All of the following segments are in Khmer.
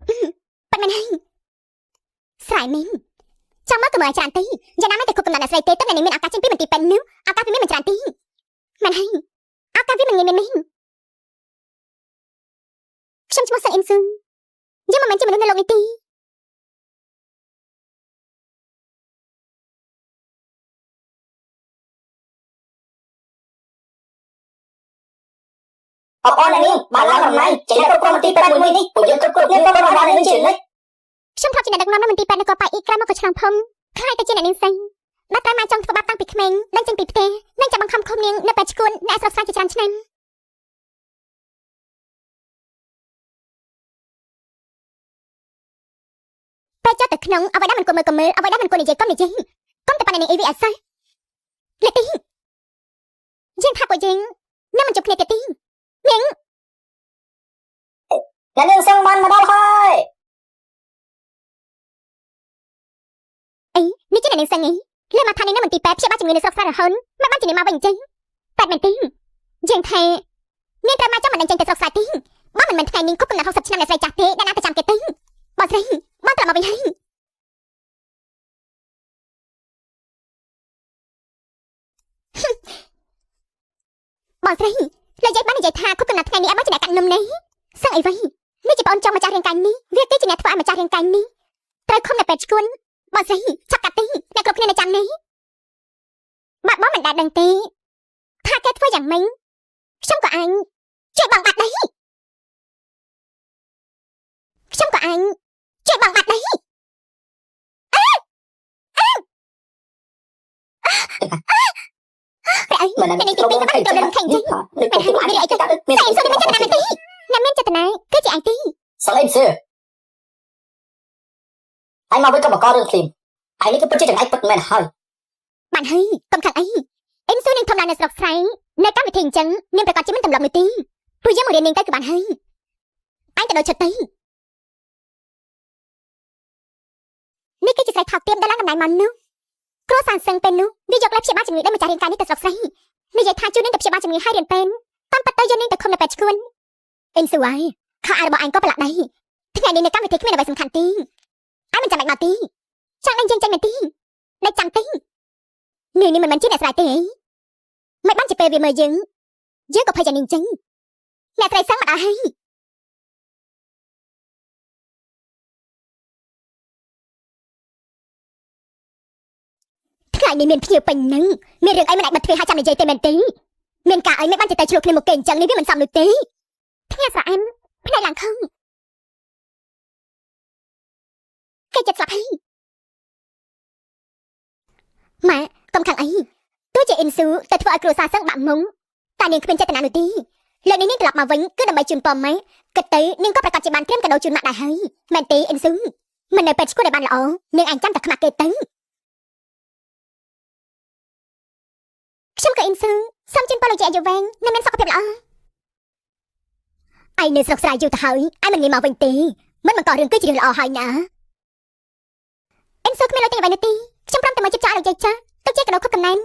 ប៉ិនមែនហើយស្រែមែនចាំមកក៏មើលច្រើនទេយ៉ាងណាមិនតែគ្រប់កំណត់អ្នកស្រីទេតែអ្នកនេះមានឱកាសចេញពីមន្ទីរពេទ្យនោះឱកាសវាមានមិនច្រើនទេមែនហើយឱកាសវាមិនងាយមែនមែនខ្ញុំឈ្មោះសឹងអ៊ីនស៊ូយើងមិនមែនជាមនុស្សនៅលោកនេះទេ អបអរអ្នកនាងបានឡើងតំណែងជាអ្នកគ្រប់គ្រងមន្ទីរពេទ្យមួយនេះពួកយើងគ្រប់គ្រប់គ្នាក៏បានបាននឹងជានិច្ច ខ្ញុំធ្លាប់ជាអ្នកដឹកនាំនៅមន្ទីរពេទ្យនគរប៉ៃអ៊ីក្រោយមកក៏ឆ្លងភុំខ្លាយទៅជាអ្នកនាងសែងដល់តែមកចង់ធ្វើបាបតាំងពីក្មេងដឹងចេញពីផ្ទះនិងចាប់បង្ខំឃុំនាងនៅពេទ្យឈួនអ្នកស្រុកស្រែជាច្រើនឆ្នាំពេលចុះទៅក្នុងអ្វីដែលមិនគួរមើលក៏មើលអ្វីដែលមិនគួរនិយាយក៏និយាយកុំតែប៉ាអ្នកនាងអីវាអសោះលេទីយើងថាពួកយើងនឹងមិនជួបគ្នាទៀតទេនាង អ្នកនាងសឹងបានមកដល់ហើយ អីនេះជាអ្នកនាងសឹងអីលើមកថានាងនៅមន្ទីរពេទ្យព្យាបាលជំងឺនៅស្រុកស្រែរហូតមិនបានជានាងមកវិញអញ្ចឹងពេទ្យមែនទេយើងថានាងត្រូវមកចាំមិនដឹងចេញទៅស្រុកស្រែទេបើមិនមែនថ្ងៃនេះគប់កំណត់60ឆ្នាំអ្នកស្រីចាស់ទេអ្នកណាទៅចាំគេទេបងស្រីបងត្រឡប់មកវិញហើយបងស្រីលោកយាយបាននិយាយថាគប់កំណត់ថ្ងៃនេះឲ្យបងជាអ្នកកាត់នំនេះសឹងអីវិញនេះជាបងចង់ម្ចាស់រាងកាយនេះវាគឺជាអ្នកធ្វើឲ្យម្ចាស់រាងកាយនេះត្រូវខំនៅពេទ្យឈួនបងស្រីឆាប់កាត់ទេអ្នកគ្រប់គ្នានៅចាំនេះបាត់បងមិនដែលដឹងទេថាគេធ្វើយ៉ាងម៉េចខ្ញុំក៏អញជួយបងបាត់ដែរខ្ញុំក៏អញជួយបងបាត់ដែរព្រះអី មិន អ្នកនេះទីពីរក៏បានចូលដល់ខេងចឹង នេះ មិនហើយមានអីទៅ មាន តែអ៊ីសូនេះមានចេតនាមែនទេអ្នកមានចេតនាគឺជាឯងទេ សលេងសឿឯងមកវិញក៏បង្ករឿងភ្លាមឯងនេះគឺពិតជាចង្អៃពិតមែនហើយ បានហើយកុំខឹងអីអ៊ីមស៊ូនឹងធំឡើងនៅស្រុកស្រែនៅកម្មវិធីអញ្ចឹងនាងប្រកាសជាមិនទម្លាប់នោះទេពួកយើងមករៀននាងទៅគឺបានហើយឯងទៅដល់ឈុតទៅនេះគឺជាស្រីថោកទាបដែលឡើងតំណែងមកនោះគ្រួសារសឹងពេលនោះវាយកលេសព្យាបាលជំងឺដែលម្ចាស់រាងកាយនេះទៅស្រុកស្រែនិយាយថាជួយនាងទៅព្យាបាលជំងឺឲ្យរៀនពេនតាមពិតទៅយកនាងទៅឃុំនៅពេទ្យឈួនអ៊ីមស៊ូហើយខោអាវរបស់ឯងក៏ប្រឡាក់ដែរថ្ងៃនេះនៅកម្មវិធីគ្មានអ្វីសំខាន់ទេឯងមិនចាំបាច់មកទេចង់ដឹងយើងចេញមែនទេនៅចាំទេនាងនេះមិនមែនជាអ្នកស្រែទេមិនបានជាពេលវាមើលយើងយើងក៏ភ័យយ៉ាងនេះអញ្ចឹងអ្នកស្រីសឹងមកដល់ហើយថ្ងៃនេះមានភ្ញៀវពេញនឹងមានរឿងអីមិនអាចបិទទ្វារឲ្យចាំនិយាយទេមែនទេមានការអីមិនបានជាទៅឆ្លោះគ្នាមកគេអញ្ចឹងនេះវាមិនសមនោះទេថ្ងៃស្រអែមភ្នែកឡើងខឹងគេចិត្តស្លាប់ហើយម៉ាក់កុំខឹងអីទោះជាអ៊ីនស៊ូតែធ្វើឲ្យគ្រួសារសឹងបាក់មុងតែនាងគ្មានចេតនានោះទេលើកនេះនាងត្រឡប់មកវិញគឺដើម្បីជូនពរម៉ាក់គិតទៅនាងក៏ប្រកាសជាបានត្រៀមកដោជូនម៉ាក់ដែរហើយមែនទេអ៊ីនស៊ូមិននៅពេទ្យឈួតឲ្យបានល្អនាងឯងចាំតែខ្មាស់គេទៅខ្ញុំក៏អ៊ីនស៊ូសូមជូនពរលោកជាអាយុវែងនិងមានសុខភាពល្អឯងនៅស្រុកស្រែយូរទៅហើយឯងមិនងាយមកវិញទេមិនបង្ករឿងគឺជារឿងល្អហើយណាអ៊ីនស៊ូគ្មានលុយទាំងអ្វីនោះទេខ្ញុំព្រមតែមកជិបចោលលោកយាយចាស់ទុកជាកដោខុបកំណែន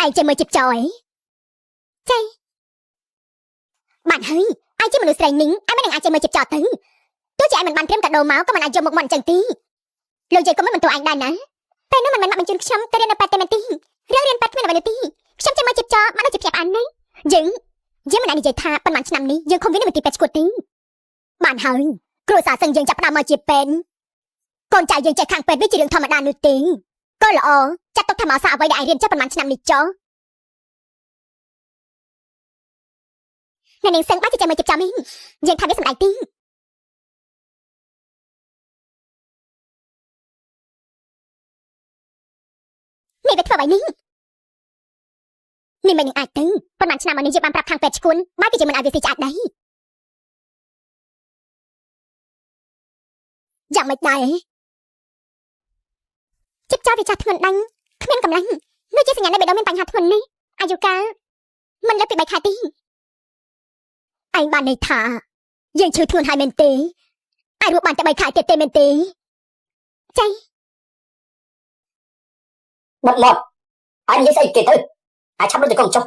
ឯងចេះមើលជិបចោលអីចេះបានហើយឯងជាមនុស្សស្រីនឹងឯងមិននឹងអាចចេះមើលជិបចោលទៅទោះជាឯងមិនបានត្រៀមកដោមកក៏មិនអាចយកមកមាត់អញ្ចឹងទេលោកយាយក៏មិនបន្ទោសឯងដែរណាពេលនោះមិនមែនមកបញ្ជូនខ្ញុំទៅរៀននៅប៉ែតទេមែនទេរឿងរៀនប៉ែតគ្មានអ្វីនោះទេខ្ញុំចេះមើលជិបចោលមកដូចជាភ្ញាក់ផ្អើលនេះយើងយើងមិនអាចនិយាយថាប៉ុន្មានឆ្នាំនេះយើងខំវានៅមន្ទីរពេទ្យឈួតទេបានហើយគ្រួសារសឹងយើងចាប់ផ្ដើមមកជាពេនកូនចៅយើងចេះខាងពេទ្យវាជារឿងធម្មតានោះទេក៏ល្អចាត់ទុកថាមកសាអ្វីដែលឯងរៀនចេះប៉ុន្មានឆ្នាំនេះចុះអ្នកនាងសឹងបាច់ចេះមើលជិបចោលនេះយើងថាវាសម្ដែងទេនេះវាធ្វើអ្វីនេះនេះមិននឹងអាចទេប៉ុន្មានឆ្នាំមកនេះយើងបានប្រាប់ខាងពេទ្យឈួនបែរជាមិនឲ្យវាស៊ីឆ្អាតដែរយ៉ាងម៉េចដែរជិបចោលវាចាស់ធ្ងន់ដាញ់គ្មានកម្លាំងនោះជាសញ្ញានៃបេះដូងមានបញ្ហាធ្ងន់នេះអាយុកាលមិនលើសពី3ខែទេឯងបានន័យថាយើងឈឺធ្ងន់ហើយមែនទេឯងរស់បានតែ3ខែទៀតទេមែនទេចៃ បិទមាត់ឯងនិយាយស្អីគេទៅឯងឆាប់រត់ទៅកុំចុះ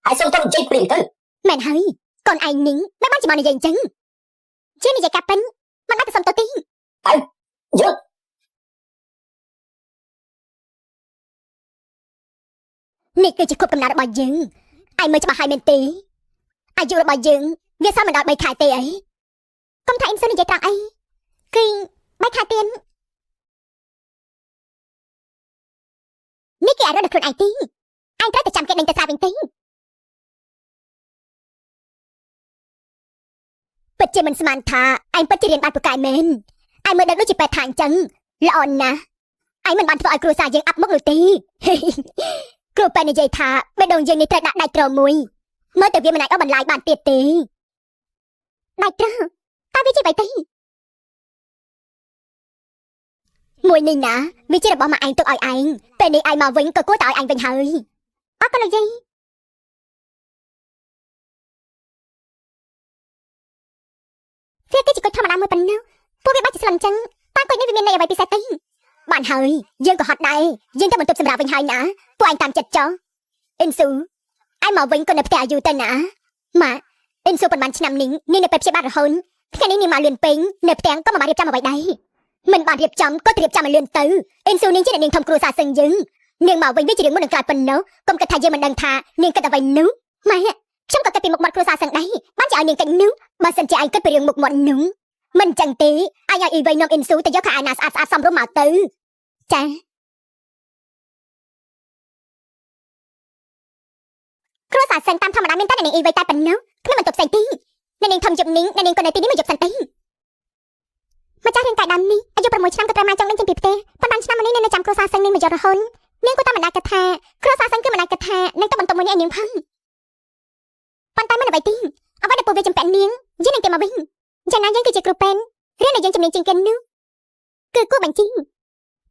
ឯងសុំទៅនិយាយព្រាមទៅ មែនហើយកូនឯងនេះមិនបានជាមកនិយាយអញ្ចឹង ជានិយាយកាប់ពេញមិនបាច់ទៅសុំទៅទី យើង នេះគឺជាខួបកំណើតរបស់យើងឯងមើលច្បាស់ហើយមែនទេអាយុរបស់យើងវាសល់មិនដល់3ខែទេអីកុំថាអ៊ីមស៊ូនិយាយត្រង់អីគឺ3ខែទៀតនេះគេអាចរត់ដល់ខ្លួនឯងទីឯងត្រូវតែចាំគេដេញទៅស្រាវិញទេពិតជាមិនស្មានថាឯងពិតជារៀនបានពូកែមែនឯងមើលដឹងដូចជាពេទ្យថាអញ្ចឹងល្អណាស់ឯងមិនបានធ្វើឲ្យគ្រួសារយើងអាប់មុខនោះទេ គ្រូពេទ្យនិយាយថាបេះដូងយើងនេះត្រូវដាក់ដៃត្រមួយមើលទៅវាមិនអាចអស់បន្លាយបានទៀតទេដៃត្រតើវាជាអ្វីទេមួយនេះណាវាជារបស់ម៉ាក់ឯងទុកឲ្យឯងពេលនេះឯងមកវិញក៏គួរតែឲ្យឯងវិញហើយអរគុណលោកយាយវាគឺជាគុជធម្មតាមួយប៉ុណ្ណោះពួកវាបាច់ជាស្លឹងចឹងតើគុជនេះវាមានន័យអ្វីពិសេសទេបានហើយយើងក៏ហត់ដែរយើងទៅបន្ទប់សម្រាប់វិញហើយណាពួកឯងតាមចិត្តចុះអ៊ិនស៊ូឯងមកវិញក៏នៅផ្ទះអាយុទៅណាម៉ាក់អ៊ិនស៊ូប៉ុន្មានឆ្នាំនេះនាងនៅពេលព្យាបាលរហូតថ្ងៃនេះនាងមកលឿនពេកនៅផ្ទះក៏មិនបានរៀបចំអ្វីដែរមិនបានរៀបចំក៏ត្រៀមចាំឲ្យលឿនទៅអ៊ិនស៊ូនាងជាអ្នកនាងធំគ្រួសារសឹងយើងនាងមកវិញវាជារឿងមុននឹងក្រោយប៉ុណ្ណោះកុំគិតថាយើងមិនដឹងថានាងគិតអ្វីនោះម៉ែខ្ញុំក៏គិតពីមុខមាត់គ្រួសារសឹងដែរបានជាឲ្យនាងគិតនោះបើសិនជាឯងគិតពីរឿងមុខមាត់នោះមិនចឹងទេឯងឲ្យអ៊ីវៃនាំអ៊ិនស៊ូទៅយកខោអាវណាស្អាតស្អាតសមរម្យមកទៅចាគ្រួសារសឹងតាមធម្មតាមានតែអ្នកនាងអ៊ីវៃតែប៉ុណ្ណោះគ្មានបន្ទប់ផ្សេងទេអ្នកនាងធំយប់នេះអ្នកនាងក៏នៅទីនេះមកយប់សិនទេម្ចាស់រាងកាយដើមនេះអាយុ6ឆ្នាំក៏ត្រូវមកចង់ដេញចេញពីផ្ទះប៉ុន្មានឆ្នាំមកនេះនាងនៅចាំគ្រួសារសឹងនេះមកយករហូតនាងក៏តាមមិនអាចគិតថាគ្រួសារសឹងគឺមិនអាចគិតថានឹងទៅបន្ទប់មួយនេះឲ្យនាងផងប៉ុន្តែមិនអ្វីទេអ្វីដែលពួកវាចម្ពាក់នាងយើងនឹងគេមកវិញយ៉ាងណាយើងគឺជាគ្រូពេទ្យរៀនឲ្យយើងជំនាញជាងគេនោះគឺគួរបញ្ជី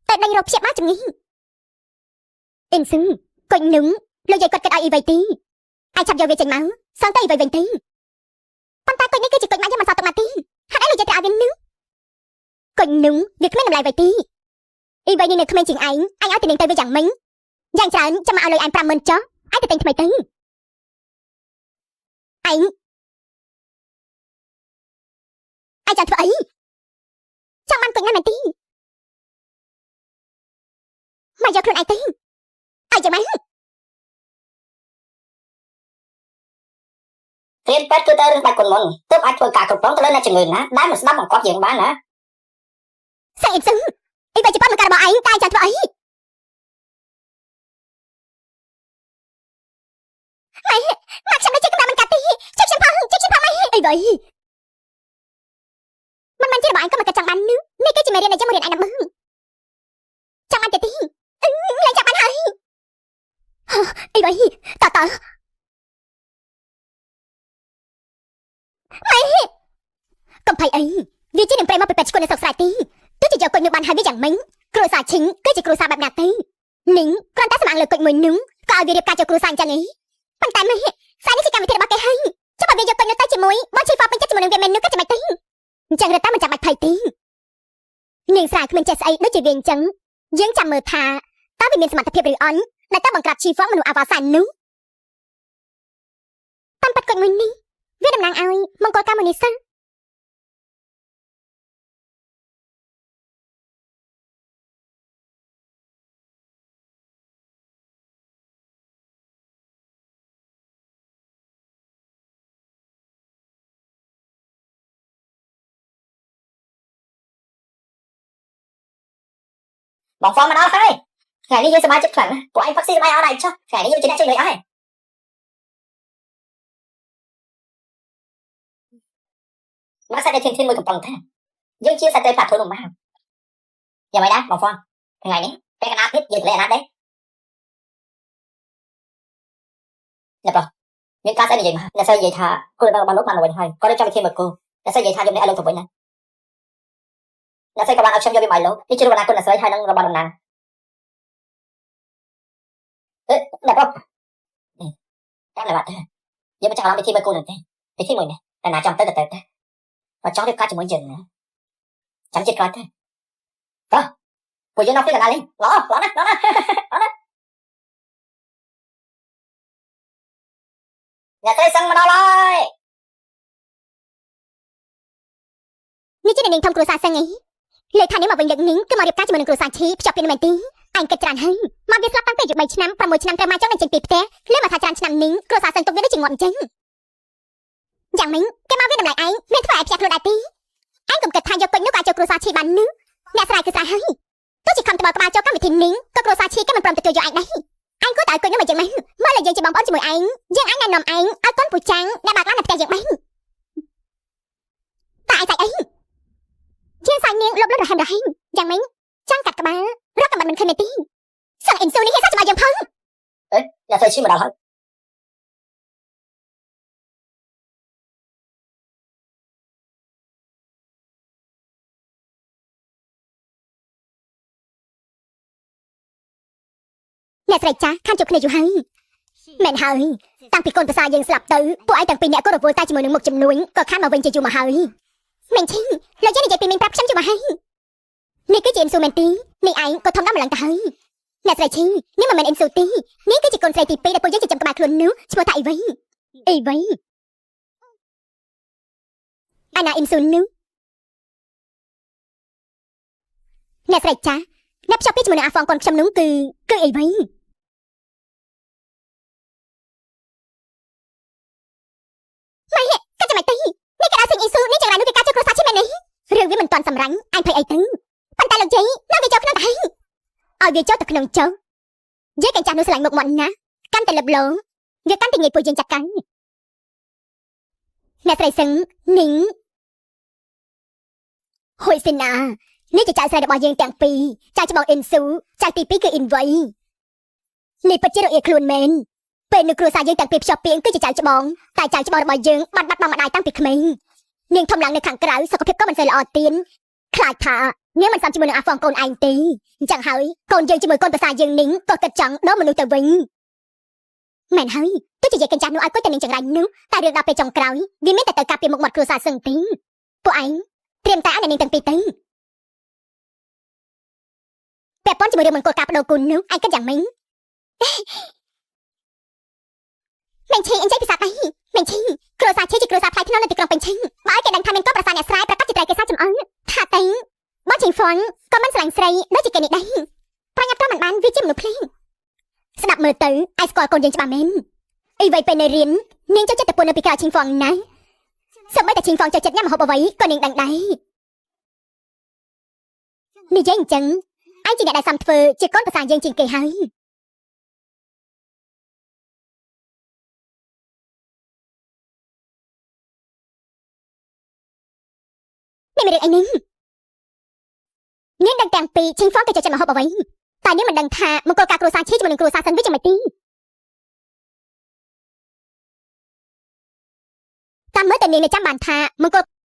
តែដេញរកព្យាបាលជំងឺអ៊ិនស៊ឹងកុញនឹងលោកយាយគាត់គិតឲ្យអ៊ីវៃទីឯងឆាប់យកវាចេញមកសងទៅអ៊ីវៃវិញទេប៉ុន្តែកុញនេះគឺជាកុញម៉ាក់យើងមិនសល់ទុកមកទេហេតុអីលោកយាយត្រូវឲ្យវានឹងកុញនឹងវាគ្មានតម្លៃអ្វីទេអ៊ីវៃនេះនៅក្មេងជាងឯងឯងឲ្យទៅនាងទៅវាយ៉ាងម៉េចយ៉ាងច្រើនចាំមកឲ្យលុយឯង50000ចុះឯងទៅទិញថ្មីទៅឯងឯងចង់ធ្វើអីចង់បានកុញណាមែនទេមកយកខ្លួនឯងទៅឲ្យយ៉ាងម៉េច រៀនពេទ្យគឺត្រូវរឿងបាច់គុណមុនទើបអាចធ្វើការគ្រប់គ្រងទៅលើអ្នកជំងឺណាដែលមិនស្ដាប់បង្គាប់យើងបានណា សឹងអ៊ីសឹងអ៊ីបែជាប៉ាមិនការរបស់ឯងតែចង់ធ្វើអីម៉ែម៉ាក់ខ្ញុំនៅជាកំណត់មិនកាត់ទេជិះខ្ញុំផងជិះខ្ញុំផងម៉ែអីវ៉ៃមិនមែនជារបស់ឯងក៏មិនកាត់ចង់បាននោះនេះគឺជាមេរៀនដែលយើងមករៀនឯងណាមើលចង់បានទេទីលែងចាំបានហើយអីវ៉ៃតតម៉ែកំភៃអីវាជានឹងប្រេមកពីពេទ្យឈ្គន់នៅស្រុកស្រែទីទោះជាយកគុជនោះបានហើយវាយ៉ាងម៉េចគ្រួសារឈិងគឺជាគ្រួសារបែបណាទេនាងគ្រាន់តែស្មាំងលើគុជមួយនឹងក៏ឲ្យវារៀបការចូលគ្រួសារអញ្ចឹងឯងប៉ុន្តែម៉េចស្អែកនេះជាកម្មវិធីរបស់គេហើយចុះបើវាយកគុជនោះទៅជាមួយបងឈីហ្វពេញចិត្តជាមួយនឹងវាមែននោះក៏ចាំបាច់ទេអញ្ចឹងរត់តែមិនចាំបាច់ភ័យទេនាងស្រាគ្មានចេះស្អីដូចជាវាអញ្ចឹងយើងចាំមើលថាតើវាមានសមត្ថភាពឬអន់ដែលតើបង្ក្រាបឈីហ្វមនុស្សអាវ៉ាសាននោះតាមពិតគុជមួយនេះវាតំណាងឲ្យមង្គលការមួយនេះសិន បងហ្វមកដល់ហើយថ្ងៃនេះយើងសប្បាយចិត្តខ្លាំងណាស់ពួកឯងផឹកស៊ីសប្បាយអត់ហើយចុះថ្ងៃនេះយើងជាអ្នកជួយលុយអស់ហើយមកសាច់តែធានធានមួយកំប៉ុងថាយើងជាសាច់ត្រីផាត់ធូនមកយ៉ាងម៉េចដែរបងហ្វថ្ងៃនេះពេលកណ្ដាលទៀតយើងទៅលេអាណាត់ទេអ្នកប្រុសមានការស្អីនិយាយមកអ្នកស្រីនិយាយថាគូរបស់លោកបានមកវិញហើយគាត់រៀបចំវិធីមកគូអ្នកស្រីនិយាយថាយប់នេះឲ្យលោកទៅវិញណាអ្នកស្រីក៏បានឲ្យខ្ញុំយកវាមកឲ្យលោកនេះជារូបអនាគតអ្នកស្រីហើយនឹងរបស់តំណាងអេអ្នកប្រុសតាមតែបាត់យើងមិនចាំអារម្មណ៍វិធីមកគូនោះទេវិធីមួយនេះតែណាចាំទៅទៅទៅបើចង់រៀបការជាមួយយើងណាចាំចិត្តក្រោយទៅតោះពួកយើងនៅពេលកណ្ដាលនេះល្អល្អណាស់ល្អណាស់ល្អណាស់អ្នកស្រីសឹងមកដល់ហើយ នេះជាអ្នកនាងធំគ្រួសារសឹងអីលើថានេះមកវិញលើកនេះគឺមករៀបការជាមួយនឹងគ្រួសារឈីភ្ជាប់ពីនោះមែនទេឯងគិតច្រើនហើយមកវាស្លាប់តាំងពីអាយុ3ឆ្នាំ6ឆ្នាំត្រូវមកចង់នឹងចេញពីផ្ទះលើមកថាច្រើនឆ្នាំនេះគ្រួសារសឹងទុកវាដូចជាងាប់អញ្ចឹងយ៉ាងម៉េចគេមកវាតម្លៃឯងមានធ្វើឲ្យផ្ទះខ្លួនដែរទេឯងកុំគិតថាយកគុជនោះក៏អាចចូលគ្រួសារឈីបាននោះអ្នកស្រ័យគឺស្រ័យហើយទោះជាខំត្បល់ក្បាលចូលកម្មវិធីនេះក៏គ្រួសារឈីគេមិនព្រមទទួលយកឯងដែរឯងគួរតែឲ្យគុជនោះមកយ៉ាងម៉េចមកលើយើងជាបងប្អូនជាមួយឯងយើងអាចណែនាំឯងឲ្យកូនពូចាំងអ្នកបើកឡាននៅផ្ទះយើងបានតែឯងសាច់អីជាសាច់នាងលុបលុនរហែមរហែងយ៉ាងម៉េចចង់កាត់ក្បាលរកកំបាត់មិនឃើញមែនទេសឹងអ៊ីនស៊ូនេះគេសាច់ច្បាស់យើងផង អ្នកស្រីឈីមកដល់ហើយ អ្នកស្រីចាស់ខានជួបគ្នាយូរហើយមែនហើយតាំងពីកូនប្រសាយើងស្លាប់ទៅពួកឯងទាំងពីរអ្នកក៏រវល់តែជាមួយនឹងមុខជំនួញក៏ខានមកវិញជាយូរមកហើយមែនឈីលោកយាយនិយាយពីមីងប្រាប់ខ្ញុំយូរមកហើយនេះគឺជាអ៊ីនស៊ូមែនទីនេះឯងក៏ធំដល់ម្ល៉ឹងទៅហើយអ្នកស្រីឈីនេះមិនមែនអ៊ីនស៊ូទេនេះគឺជាកូនស្រីទី2ដែលពួកយើងចិញ្ចឹមក្បែរខ្លួននោះឈ្មោះថាអ៊ីវ៉ៃអ៊ីវ៉ៃអាណាអ៊ីនស៊ូនោះអ្នកស្រីចាស់អ្នកភ្ជាប់ពីជាមួយនឹងអាហ្វងកូនខ្ញុំនោះគឺអ៊ីវ៉ៃ ក៏ចាំមិនទេនេះគេដល់សេងអ៊ីស៊ូនេះចង្រៃនោះគេការចូលគ្រួសារឈីមែននេះរឿងវាមិនទាន់សម្រាញ់អញភ័យអីទៅប៉ុន្តែលោកយាយនាំវាចូលក្នុងទៅហើយឲ្យវាចូលទៅក្នុងចុះយាយកញ្ចាស់នោះស្រឡាញ់មុខមាត់ណាស់កាន់តែលឹបលោវាកាន់តែងាយពួកយើងចាក់កាន់អ្នកស្រីសឹងនីងហួយសេណានេះជាចៅស្រីរបស់យើងទាំងពីរចៅច្បងអ៊ីនស៊ូចៅទី2គឺអ៊ីនវៃនេះពិតជារអៀខ្លួនមែនពេលនៅគ្រួសារយើងទាំងពីរភ្ជាប់ពីងគឺជាចៅច្បង តែចៅច្បងរបស់យើងបានបាត់បង់ម្ដាយតាំងពីក្មេងនាងធំឡើងនៅខាងក្រៅសុខភាពក៏មិនសូវល្អទៀនខ្លាចថានាងមិនសមជាមួយនឹងអាហ្វងកូនឯងទេអញ្ចឹងហើយកូនយើងជាមួយកូនប្រសាយើងនឹងក៏គិតចង់ដល់មនុស្សទៅវិញមែនហើយទោះជាយាយកញ្ចាស់នោះឲ្យគាត់តែនាងចង្រៃនោះតែរឿងដល់ពេលចុងក្រោយវាមានតែទៅការពារមុខមាត់គ្រួសារសឹងទេពួកឯងត្រៀមតែឲ្យអ្នកនាងទាំងពីរទៅពាក់ព័ន្ធជាមួយរឿងមង្គលការបដូរគុណនោះឯងគិតយ៉ាងម៉េចមែនឈីអញ្ចឹងពិសាតៃមែនឈីគ្រួសារឈីជាគ្រួសារថ្លៃថ្នូរនៅទីក្រុងពេញឈីបើឲ្យគេដឹងថាមានកូនប្រសាអ្នកស្រែប្រកាសជាត្រីគេសាចំអឹងថាទៅបងឈីងហ្វុនក៏មិនស្រឡាញ់ស្រីដូចជាគេនេះដែរប្រញាប់ក៏មិនបានវាជាមនុស្សភ្លេងស្ដាប់មើលទៅឯងស្គាល់កូនយើងច្បាស់មែនអីវ៉ៃពេលនៅរៀននាងចូលចិត្តតែពួននៅពីក្រោយឈីងហ្វុនណាសូម្បីតែឈីងហ្វុនចូលចិត្តញ៉ាំម្ហូបអ្វីក៏នាងដឹងដែរនិយាយអញ្ចឹងឯងជាអ្នកដែលសមធ្វើជាកូនប្រសាយើងជាងគេហើយនេះមានរឿងអីនេះនាងដឹងទាំងពីរឈីងហ្វុនក៏ចូលចិត្តម្ហូបអ្វីតែនាងមិនដឹងថាមង្គលការគ្រួសារឈីជាមួយនឹងគ្រួសារសិនវាយ៉ាងម៉េចទេតាមមើលតែនាងនៅចាំបានថាមង្គល